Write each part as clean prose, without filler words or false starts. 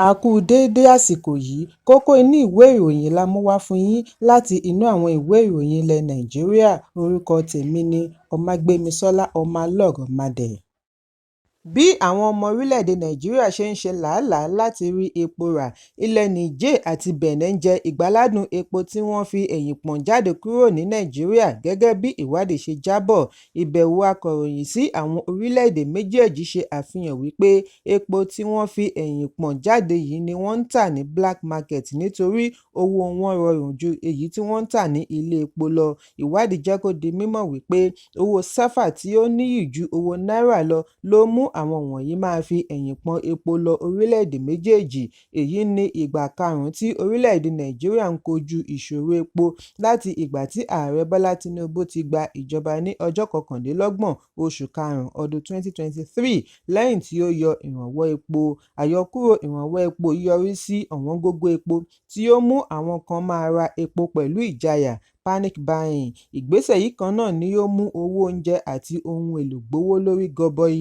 A kú déédé àsìkò yìí. Kókó inú ìwé ìròyìn la mú wá fún yín láti inú àwọn ìwé ìròyìn ilẹ̀ Nàìjíríà. Orúkọ tèmi ni Ọmágbémisọ́lá Ọmọlọ́rọ̀madẹ̀. Bí àwọn ọmọ orílẹ̀-èdè Nàìjíríà ṣe ń ṣe làálàá láti rí epo rà, ilẹ̀ Niger àti Benin ń jẹ ìgbáládùn epo tí wọ́n fi ẹ̀yìn pọ̀n jáde kúrò ní Nàìjíríà gẹ́gẹ́ bí ìwádìí ṣe jábọ̀. Ìbẹ̀wò akọ̀ròyìn sí àwọn orílẹ̀-èdè méjèèjì ṣe àfihàn wípé epo tí wọ́n fi ẹ̀yìn pọ̀n jáde yìí ni wọ́n ń tà ní black market nítorí owó wọn rọrùn ju èyí tí wọ́n ń tà ní ilé epo lọ. Ìwádìí jẹ́ kó di mímọ̀ wípé owó CFA tí ó níyì ju owó náírà lọ ló mú àwọn wọ̀nyí máa fi ẹ̀yìn pọn epo lọ orílẹ̀-èdè méjèèjì. Èyí ni ìgbà karùn-ún tí orílẹ̀-èdè Nàìjíríà ń kojú ìṣòro epo láti ìgbà tí Ààrẹ Bọ́lá Tinubu ti gba ìjọba ní ọjọ́ 29 oṣù karùn-ún ọdún 2023 lẹ́yìn tí ó yọ ìrànwọ́ epo. Àyọkúrò ìrànwọ́ epo yìí yọrí sí ọ̀wọ́ngógó epo tí ó mú àwọn kan máa ra epo pẹ̀lú ìjayà (panic buying). Ìgbésẹ̀ yìí kan náà ni ó mú owó oúnjẹ àti ohun èlò gbówó lórí gọbọi.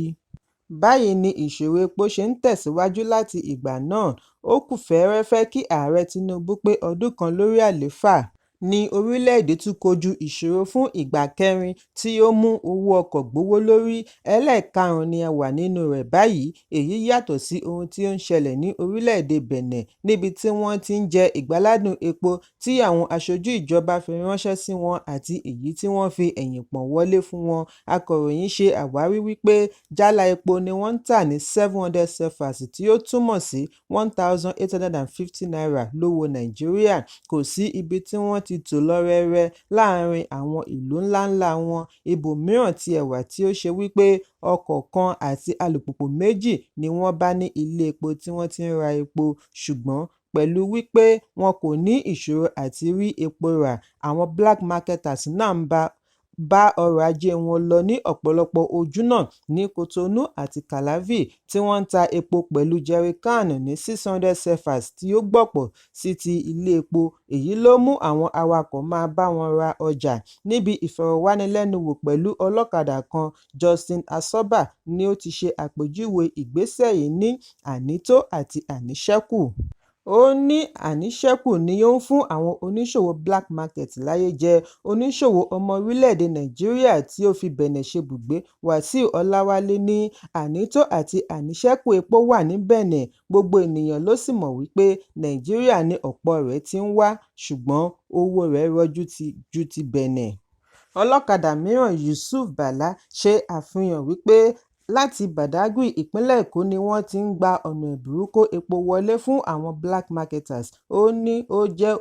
Báyìí ni ìṣòro epo ṣe ń tẹ̀síwájú láti ìgbà náà. Ó kù fẹ́ẹ́rẹ́fẹ́ kí Ààrẹ Tinubu pé ọdún kan lórí àlééfà ní orílẹ̀-èdè tún kojú ìṣòro fún ìgbà kẹrin tí ó mú owó ọkọ̀ gbówó lórí, ẹlẹ́ẹ̀karùn-ún ni a wà nínú rẹ̀ báyìí. Èyí yàtọ̀ sí ohun tí ó ń ṣẹlẹ̀ ní orílẹ̀-èdè Benin níbi tí wọ́n ti ń jẹ ìgbáládùn epo tí àwọn aṣojú ìjọba fi ránṣẹ́ sí wọn àti èyí tí wọ́n fi ẹ̀yìn pọ̀n wọlé fún wọn. Akọ̀ròyìn ṣe àwárí wípé jálá epo ni wọ́n ń tà ní 700 CFA tí ó túmọ̀ sí ₦1,850 lówó Nàìjíríà. Kò sí ibi tí wọ́n ti tò lọ rẹ́rẹ́ láàárín àwọn ìlú ńláńlá wọn, ibòmíràn tiẹ̀ wà tí ó ṣe wípé ọkọ̀ kan àti alùpùpù méjì ni wọ́n bá ní ilé epo tí wọ́n ti ń ra epo. Ṣùgbọ́n pẹ̀lú wípé wọn kò ní ìṣòro àti rí epo rà, àwọn black marketers náà ń bá ọrọ̀ ajé wọn lọ ní ọ̀pọ̀lọpọ̀ ojúnà ní Cotonou àti Calavi tí wọ́n ń ta epo pẹ̀lú jẹrìkáànù ní 600 CFA tí ó gbọ̀pọ̀ sí ti ilé epo. Èyí ló mú àwọn awakọ̀ máa bá wọn ra ọjà. Níbi ìfọ̀rọ̀wánilẹ́nuwò pẹ̀lú ọlọ́kadà kan, Justin Asoba ní ó ti ṣe àpèjúwe ìgbésẹ̀ yìí ní ànító àti àníṣẹ́kù. Ó ní àníṣẹ́kù ni ó ń fún àwọn oníṣòwò black market láyè jẹ. Oníṣòwò ọmọ orílẹ̀-èdè Nàìjíríà tí ó fi Benin ṣebùgbé, Wasiu Ọláwálé ní ànító àti àníṣẹ́kù epo wà ní Benin, gbogbo ènìyàn ló sì mọ̀ wípé Nàìjíríà ni ọ̀pọ̀ rẹ̀ ti ń wá, ṣùgbọ́n owó rẹ̀ rọjú ju ti Benin. Ọlọ́kadà mìíràn, Yusuf Bala, ṣe àfihàn wípé láti Badagry, ìpínlẹ̀ Èkó ni wọ́n ti ń gba ọ̀nà ẹ̀bùrú kó epo wọlé fún àwọn black marketers. Ó ní ó jẹ́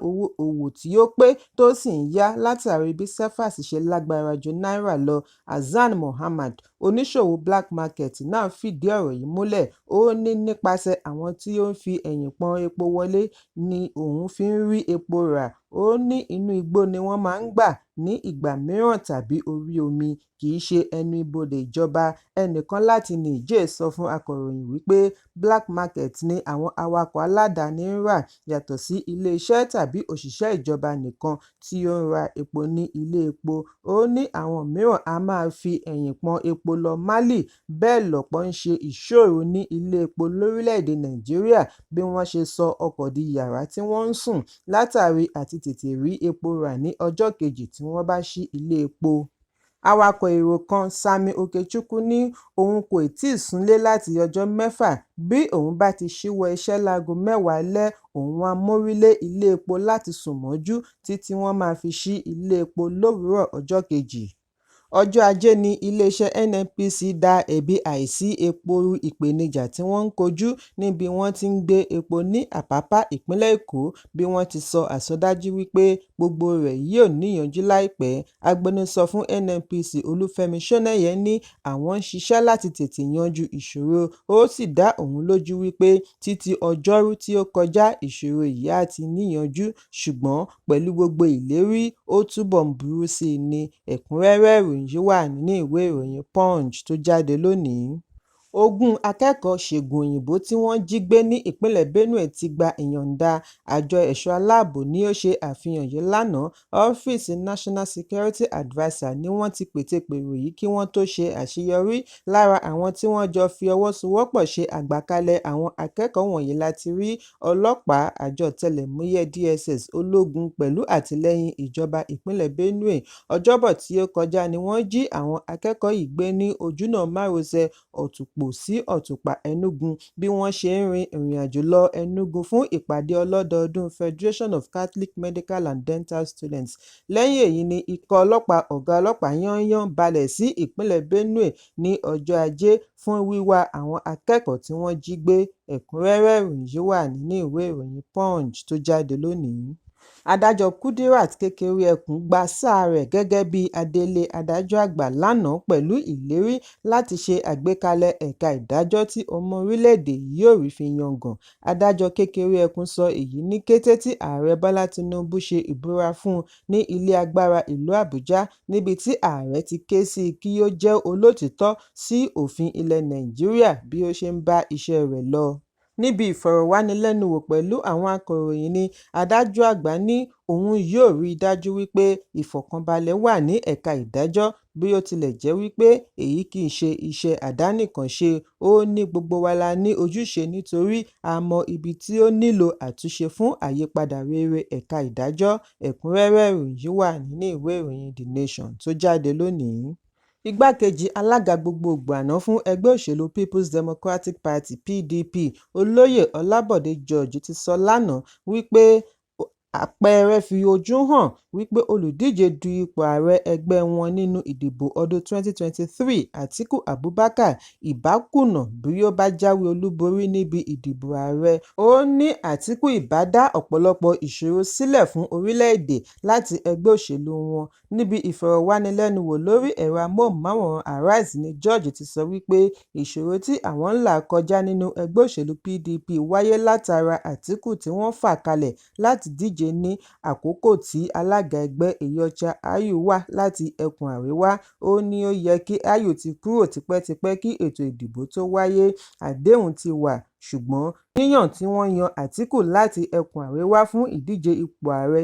òwò tí ó pé tó sì ń yá látàrí bí CFA ṣe lágbára ju náírà lọ. Hassan Mohammed, oníṣòwò black market náà fìdí ọ̀rọ̀ yìí múlẹ̀. Ó ní nípasẹ̀ àwọn tí ó ń fi ẹ̀yìn pọn epo wọlé ni òun fi ń rí epo rà. Ó ní inú igbó ni wọ́n máa ń gbà ní ìgbà mìíràn tàbí orí omi, kì í ṣe ẹnu ibodè ìjọba. Ẹnìkan láti Niger sọ fún akọ̀ròyìn wípé black market ni àwọn awakọ̀ aládàáni ń rà yàtọ̀ sí ilé-iṣẹ́ tàbí òṣìṣẹ́ ìjọba nìkan tí ó ń ra epo ní ilé epo. Ó ní àwọn mìíràn á máa fi ẹ̀yìn pọn epo lọ Mali, bẹ́ẹ̀ lọ̀pọ̀ ń ṣe ìṣọ́ òru ní ilé epo lórílẹ̀-èdè Nàìjíríà bí wọ́n ṣe sọ ọkọ̀ di yàrá tí wọ́n ń sùn látàrí àtitètè rí epo rà ní ọjọ́ kejì tí wọ́n bá ṣí ilé epo. Awakọ̀ èrò kan, Sammy Okechukwu ní òun kò tíì súnlé láti ọjọ́ 6. Bí òun bá ti ṣíwọ́ iṣẹ́ láago 10 alẹ́, òun á mórí lé ilé epo láti sùn mọ́jú títí wọ́n máa fi ṣí ilé epo lówùúrọ̀ ọjọ́ kejì. Ọjọ́ Ajé ní iléeṣẹ́ NNPC dá ẹ̀bi àìsí epo ru ìpèníjà tí wọ́n ń kojú níbi wọ́n ti ń gbé epo ní Àpápá, ìpínlẹ̀ Èkó, bí wọ́n ti sọ àsọdájú wípé gbogbo rẹ̀ yóò níyanjú láìpẹ́. Agbẹnusọ fún NNPC Olúfẹ́mi Ṣónẹ́yìn ní àwọn ń ṣiṣẹ́ láti tètè yanjú ìṣòro, ó sì dá òun lójú wípé títí Ọjọ́rú tí ó kọjá ìṣòro yìí á ti níyanjú, ṣùgbọ́n pẹ̀lú gbogbo ìlérí, ó túbọ̀ ń burú sí i ni. Ẹ̀kúnrẹ́rẹ́ ìròyìn yìí wà nínú ìwé ìròyìn Punch tó jáde lónìí. 20 akẹ́kọ̀ọ́ ṣègùn òyìnbó tí wọ́n jí gbé ní ìpínlẹ̀ Benue ti gba ìyọ̀ǹda. Àjọ ẹ̀ṣọ́ aláàbò ni ó ṣe àfihàn yìí lánàá. Ọ́fíìsì National Security Adviser ni wọ́n ti pète-pèrò yìí kí wọ́n tó ṣe àṣeyọrí. Lára àwọn tí wọ́n jọ fi ọwọ́ sowọ́pọ̀ ṣe àgbékalẹ̀ àwọn akẹ́kọ̀ọ́ wọ̀nyí láti rí ọlọ́pàá, àjọ ọ̀tẹlẹ̀múyẹ́ DSS, ológun pẹ̀lú àtìlẹ́yìn ìjọba ìpínlẹ̀ Benue. Ọjọ́bọ̀ tí ó kọjá ni wọ́n jí àwọn akẹ́kọ̀ọ́ yìí gbé ní ojúnà márosẹ̀ Otukpo sí Otukpa, Enugu bí wọ́n ṣe ń rin ìrìnàjò lọ Enugu fún ìpàdé ọlọ́dọọdún Federation of Catholic Medical and Dental Students. Lẹ́yìn èyí ni ikọ̀ ọlọ́pàá ọ̀gá ọlọ́pàá yányán balẹ̀ sí ìpínlẹ̀ Benue ní ọjọ́ Ajé fún wíwá àwọn akẹ́kọ̀ọ́ tí wọ́n jí gbé. Ẹ̀kúnrẹ́rẹ́ ìròyìn yìí wà nínú ìwé ìròyìn Punch tó jáde lónìí. Adájọ́ Kudirat Kékeré-Ekun gba sáà rẹ̀ gẹ́gẹ́ bí adelé adájọ́ àgbà lánàá pẹ̀lú ìlérí láti ṣe àgbékalẹ̀ ẹ̀ka ìdájọ́ tí ọmọ orílẹ̀-èdè yìí yóò rí fi yangàn. Adájọ́ Kékeré-Ekun sọ èyí ní kété tí Ààrẹ Bọ́lá Tinubu ṣe ìbúra fún un ní ilé agbára ìlú Àbújá níbi tí ààrẹ ti ké sí i kí ó jẹ́ olóòtítọ́ sí òfin ilẹ̀ Nàìjíríà bí ó ṣe ń bá iṣẹ́ rẹ̀ lọ. Níbi ìfọ̀rọ̀wánilẹ́nuwò pẹ̀lú àwọn akọ̀ròyìn ní adájọ́ àgbà ní òun yóò rí i dájú wípé ìfọ̀kànbalẹ̀ wà ní ẹ̀ka ìdájọ́ bí ó tilẹ̀ jẹ́ wípé èyí kì í ṣe iṣẹ́ àdánìkànṣe. Ó ní gbogbo wa la ní ojúṣe nítorí a mọ ibi tí ó nílò àtúnṣe fún àyípadà rere ẹ̀ka ìdájọ́. Ẹ̀kúnrẹ́rẹ́ ìròyìn yìí wà nínú ìwé ìròyìn The Nation tó jáde lónìí. Igbákejì alága gbogboògbò àná fún ẹgbẹ́ òṣèlú People's Democratic Party (PDP), Olóyè Ọlábọ̀dé George ti sọ lánàá wípé àpẹẹrẹ fi ojú hàn wípé olùdíje du ipò ààrẹ ẹgbẹ́ wọn nínú ìdìbò ọdún 2023 Atiku Abubakar ìbá kùnà bí ó bá jáwé olúborí níbi ìdìbò ààrẹ. Ó ní Atiku ìbá dá ọ̀pọ̀lọpọ̀ ìṣòro sílẹ̀ fún orílẹ̀-èdè láti ẹgbẹ́ òṣèlú wọn. Níbi ìfọ̀rọ̀wánilẹ́nuwò lórí ẹ̀rọ amóhùnmáwòrán Arise ní George ti sọ wípé ìṣòro tí àwọn ń là kọjá nínú ẹgbẹ́ òṣèlú PDP wáyé látara Atiku tí wọ́n fà kalẹ̀ láti díje ní àkókò tí alága ẹgbẹ́ Iyorchia Ayu wá láti ẹkùn àríwá. Ó ní ó yẹ kí Ayu ti kúrò tipẹ́tipẹ́ kí ètò ìdìbò tó wáyé, àdéhùn ti wà, ṣùgbọ́n yíyàn tí wọ́n yan Atiku láti ẹkùn àríwá fún ìdíje ipò ààrẹ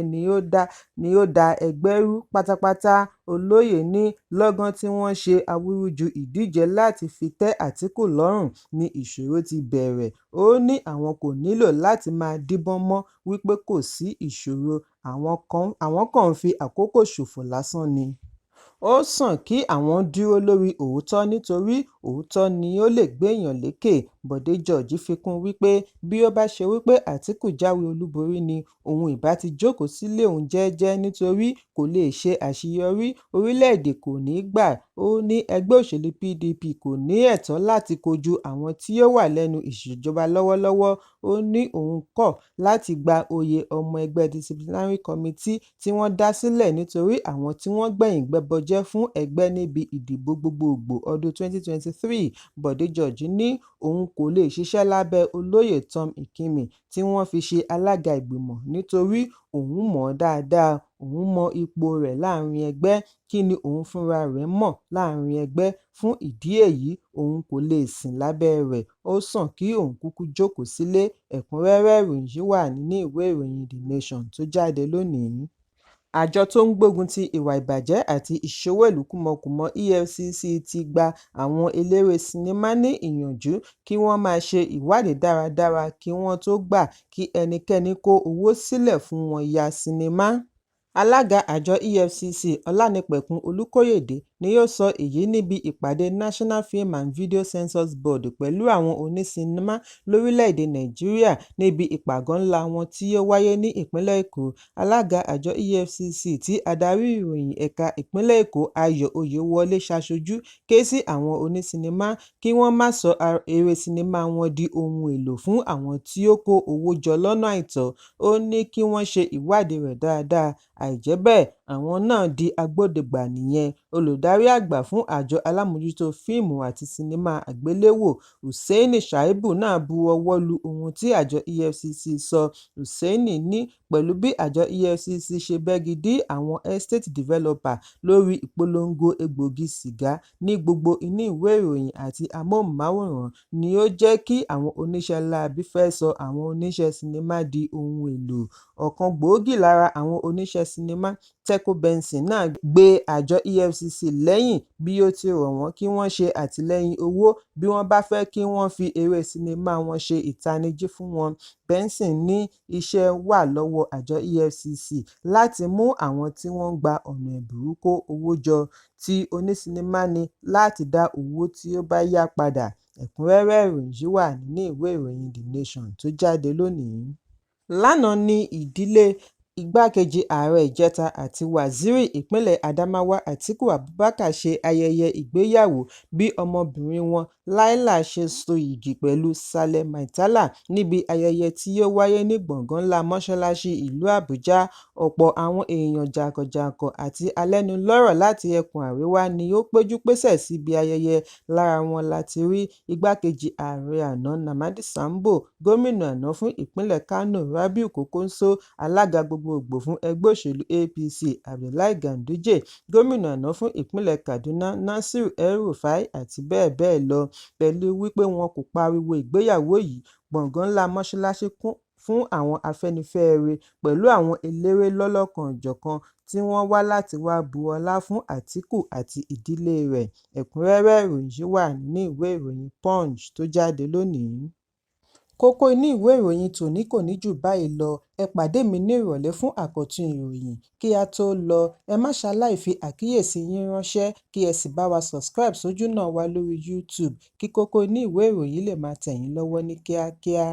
ni ó da ẹgbẹ́ rú pátápátá. Olóyè ní lọ́gán tí wọ́n ṣe awúrúju ìdíje láti fi tẹ́ Atiku lọ́rùn ni ìṣòro ti bẹ̀rẹ̀. Ó ní àwọn kò nílò láti máa díbọ́n mọ́ wípé kò sí ìṣòro, àwọn kàn ń fi àkókò ṣòfò lásán ni. Ó sàn kí àwọn dúró lórí òótọ́ nítorí òótọ́ ni ó lè gbéèyàn lékè. Bọ̀dé George fi kún un wípé bí ó bá ṣe wípé Atiku jáwé olúborí ni òun ìbá ti jókòó sílé òun jẹ́ẹ́jẹ́ nítorí kò lè ṣe àṣeyọrí, orílẹ̀-èdè kò ní í gbà. Ó ní ẹgbẹ́ òṣèlú PDP kò ní ẹ̀tọ́ láti kojú àwọn tí ó wà lẹ́nu ìṣèjọba lọ́wọ́lọ́wọ́. Ó ní òun kọ̀ láti gba oyè ọmọ ẹgbẹ́ Disciplinary Committee tí wọ́n dá sílẹ̀ nítorí àwọn tí wọ́n gbẹ̀yìn gbẹbọjẹ́ fún ẹgbẹ́ níbi ìdìbò gbogboògbò ọdún 2023. Bọ̀dé George ní òun kò lè ṣiṣẹ́ lábẹ́ Olóyè Tom Ikimi tí wọ́n fi ṣe alága ìgbìmọ̀ nítorí òun mọ̀ ọ́n dáadáa, òun mọ ipò rẹ̀ láàrin ẹgbẹ́, kín ni òun fúnra rẹ̀ mọ̀ láàrin ẹgbẹ́, fún ìdí èyí òun kò lè sìn lábẹ́ rẹ̀, ó sàn kí òun kúkú jókòó sílé. Ẹ̀kúnrẹ́rẹ́ ìròyìn yìí wà nínú ìwé ìròyìn The Nation tó jáde lónìí. Àjọ tó ń gbógun ti ìwà ìbàjẹ́ àti ìṣowó-ìlú kúmọkùmọ EFCC ti gba àwọn eléré sinimá ní ìyànjú kí wọ́n máa ṣe ìwádìí dáradára kí wọ́n tó gbà kí ẹnikẹ́ni kó owó sílẹ̀ fún wọn ya sinimá. Alága àjọ EFCC Ọlánípẹ̀kun Olúkóyèdé ni ó sọ èyí níbi ìpàdé National Film and Video Censors Board pẹ̀lú àwọn onísinimá lórílẹ̀-èdè Nàìjíríà níbi ìpàgọ́ ńlá wọn tí ó wáyé ní ìpínlẹ̀ Èkó. Alága àjọ EFCC tí adarí ìròyìn ẹ̀ka ìpínlẹ̀ Èkó Ayọ̀ Oyèwọlé ṣaṣojú ké sí àwọn onísinimá kí wọ́n má sọ eré sinimá wọn di ohun èlò fún àwọn tí ó kó owó jọ lọ́nà àìtọ́. Ó ní kí wọ́n ṣe ìwádìí rẹ̀ dáadáa, àìjẹ́ bẹ́ẹ̀ àwọn náà di agbódegbà nìyẹn. Olùdarí Olùdarí àgbà fún Àjọ Alámòójútó Fíìmù àti Sinimá Àgbéléwò, Hussaini Shaib náà bu ọwọ́ lu ohun tí àjọ EFCC sọ. Hussaini ní pẹ̀lú bí àjọ EFCC ṣe bẹ́gi dí àwọn estate developer lórí ìpolongo egbògi sìgá ní gbogbo inú ìwé ìròyìn àti amóhùnmáwòrán ni ó jẹ́ kí àwọn oníṣẹ́ láabi fẹ́ sọ àwọn oníṣẹ́ sinimá di ohun èlò. Ọ̀kan gbòógì lára àwọn oníṣẹ́ sinimá, Teco Benson náà gbé àjọ EFCC lẹ́yìn bí ó ti rọ̀ wọ́n kí wọ́n ṣe àtìlẹ́yìn owó bí wọ́n bá fẹ́ kí wọ́n fi eré sinimá wọn ṣe ìtanijí fún wọn. Benson ní iṣẹ́ wà lọ́wọ́ àjọ EFCC láti mú àwọn tí wọ́n ń gba ọ̀nà ẹ̀bùrú kó owó jọ, tí onísinimá ní láti dá owó tí ó bá yá padà. Ẹ̀kúnrẹ́rẹ́ ìròyìn yìí wà nínú ìwé ìròyìn The Nation tó jáde lónìí. Lánàá ní ìdílé Igbákejì Ààrẹ ìjẹta àti Waziri Ìpínlẹ̀ Adamawa Atiku Abubakar ṣe ayẹyẹ ìgbéyàwó bí ọmọbìnrin wọn Laila ṣe so yìgì pẹ̀lú Saleh Maitala níbi ayẹyẹ tí ó wáyé ní gbọ̀ngán ńlá Mọ́ṣáláṣí ìlú Àbújá. Ọ̀pọ̀ àwọn èèyàn jàǹkànjàǹkàn àti alẹ́nulọ́rọ̀ láti ẹkùn Àríwá ni ó péjú-pésẹ̀ síbi ayẹyẹ. Lára wọn la ti rí Igbákejì Ààrẹ àná Namadi Sambo, Gómìnà àná fún ìpínlẹ̀ Kano Rabiu Kwankwaso, Alága Gbogboògbò fún ẹgbẹ́ òṣèlú APC Abdullahi Ganduje, Gómìnà àná fún ìpínlẹ̀ Kaduna Nasir El-Rufai àti bẹ́ẹ̀ bẹ́ẹ̀ lọ. Pẹ̀lú wípé wọn kò pariwo ìgbéyàwó yìí, gbọ̀ngán ńlá mọ́ṣáláṣí kún fún àwọn Afẹ́nifẹ́re pẹ̀lú àwọn eléré lọ́lọ́kan-ò-jọ̀kan tí wọ́n wá láti wá bu ọlá fún Àtíkù àti ìdílé rẹ̀. Ẹ̀kúnrẹ́rẹ́ ìròyìn yìí wà nínú ìwé ìròyìn Punch tó jáde lónìí. Kókó inú ìwé ìròyìn tòní kò ní jù báyìí lọ. Ẹ pàdé mi ní ìrọ̀lẹ́ fún àkọ́tún ìròyìn. Kí á tó lọ, ẹ má ṣaláì fi àkíyèsí yín ránṣẹ́ kí ẹ sì bá wa subscribe sójúnà wa lórí YouTube kí kókó inú ìwé ìròyìn lè máa tẹ̀ yín lọ́wọ́ ní kíákíá.